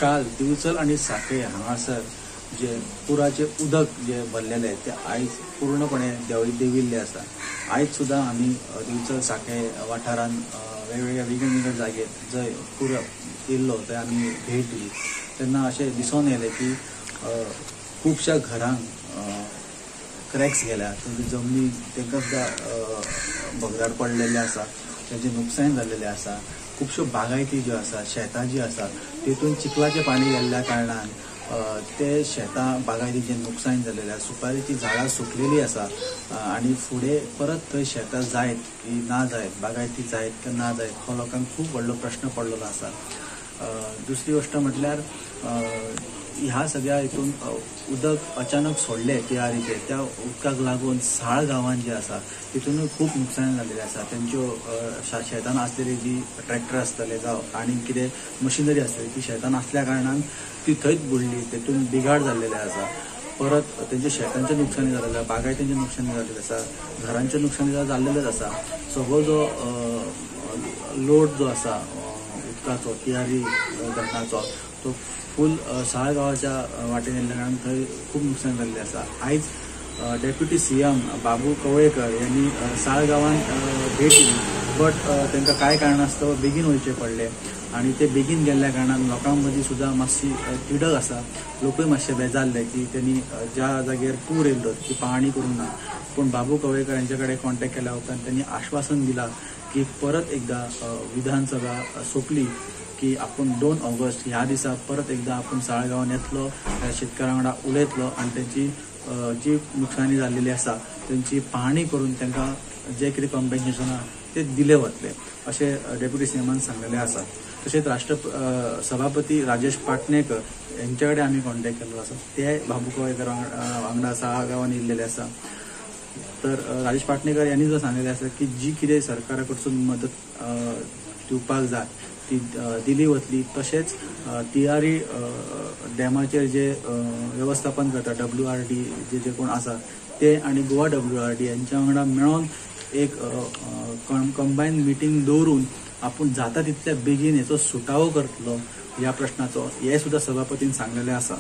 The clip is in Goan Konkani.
काल दिवचल आनी साखळे हांगासर जे पुराचे उदक जे भरलेले ते आयज पूर्णपणे देंविल्ले आसा. आयज सुद्दां आमी दिवचल साखळे वाठारांत वेगवेगळ्या विंगड विंगड जागेर जंय पूर येयल्लो थंय आमी भेट दिली तेन्ना अशें दिसून येयलें की खुबश्या घरांक क्रॅक्स गेल्या, तांची जमनी तांकां सुद्दां भगदाड पडलेलें आसा, तांचें नुकसान जाल्लेलें आसा. खुबश्यो बागायती ज्यो आसा, शेतां जीं आसा तितून चिखलाचें पाणी गेल्ल्या कारणान ते शेतां बागायतीचें नुकसान जाल्लेलें आसा. सुपारीचीं झाडां सुकलेलीं आसा आनी फुडें परत थंय शेतां जायत की ना जायत, बागायती जायत की ना जायत हो लोकांक खूब व्हडलो प्रश्न पडलेलो आसा. दुसरी गोश्ट म्हटल्यार ह्या सगळ्या हितून उदक अचानक सोडलें तिळारीचें, त्या उदकाक लागून साळ गांवांत जें आसा तितूनय खूब नुकसान जाल्लेलें आसा. तेंच्यो शेतान आसलेली जी ट्रॅक्टर आसतले जावं आनी कितें मशिनरी आसतली ती शेतान आसल्या कारणान ती थंयच बुडली, तेतून बिगाड जाल्लेलें आसा. परत तेंच्या शेतांचें नुकसानी जाल्लें आसा, बागायतींचें नुकसानी जाल्लेलें आसा, घरांचें नुकसानी जाल्लेलेंच आसा. सगळो जो लोड जो आसा उदकाचो तिळारी धरणाचो तो फूल साळ गांवाच्या वाटेन येयल्ल्या कारणान थंय खूब नुकसान जाल्लें आसा. आयज डेप्युटी सीएम बाबू कवळेकर यांनी साळ गांवांत भेट दिली, बट तांकां कांय कारणास्तव बेगीन वयचें पडलें आनी ते बेगीन गेल्ल्या कारणान लोकां मदीं सुद्दां मातशी तिडक आसा. लोकूय मातशे बेजारले की तेणी ज्या जाग्यार पूर येयल्लो ती पाहणी करूंक ना, पूण बाबू कवळेकर यांच्या कडेन कॉन्टेक्ट केल्या उपरांत त्यांनी आश्वासन दिलां की परत एकदां विधानसभा सोंपली की आपूण 2 ऑगस्ट ह्या दिसा परत एकदां आपूण साळ गांवांत येतलो, शेतकारां वांगडा उलयतलो आनी तेंची जी नुकसानी जाल्लेली आसा तेंची पाहणी करून तांकां जे कितें कॉम्पेन्सेशन आसा ते दिले वतले अशें डेप्युटी सीएमान सांगलेलें आसा. तशेंच राष्ट्र सभापती राजेश पाटणेकर हेंच्या कडेन आमी कॉन्टेक्ट केल्लो आसा, ते बाबू कवळेकर वांगडा साळ गांवांत येयल्लेले आसा. तर राजेश पाटणेकर यांनी जो सांगलेलें आसा की जी कितें सरकारा कडसून मदत दिवपाक जाय ती दिली वतली. तशेंच तिळारी डॅमाचेर जे वेवस्थापन करता WRD जे कोण आसा ते आनी गोवा WRD यांच्या वांगडा मेळोन एक कंबायन मिटींग दवरून आपूण जाता तितल्या बेगीन हेचो सुटावो करतलो ह्या प्रश्नाचो, हे सुद्दां सभापतीन सांगलेलें आसा.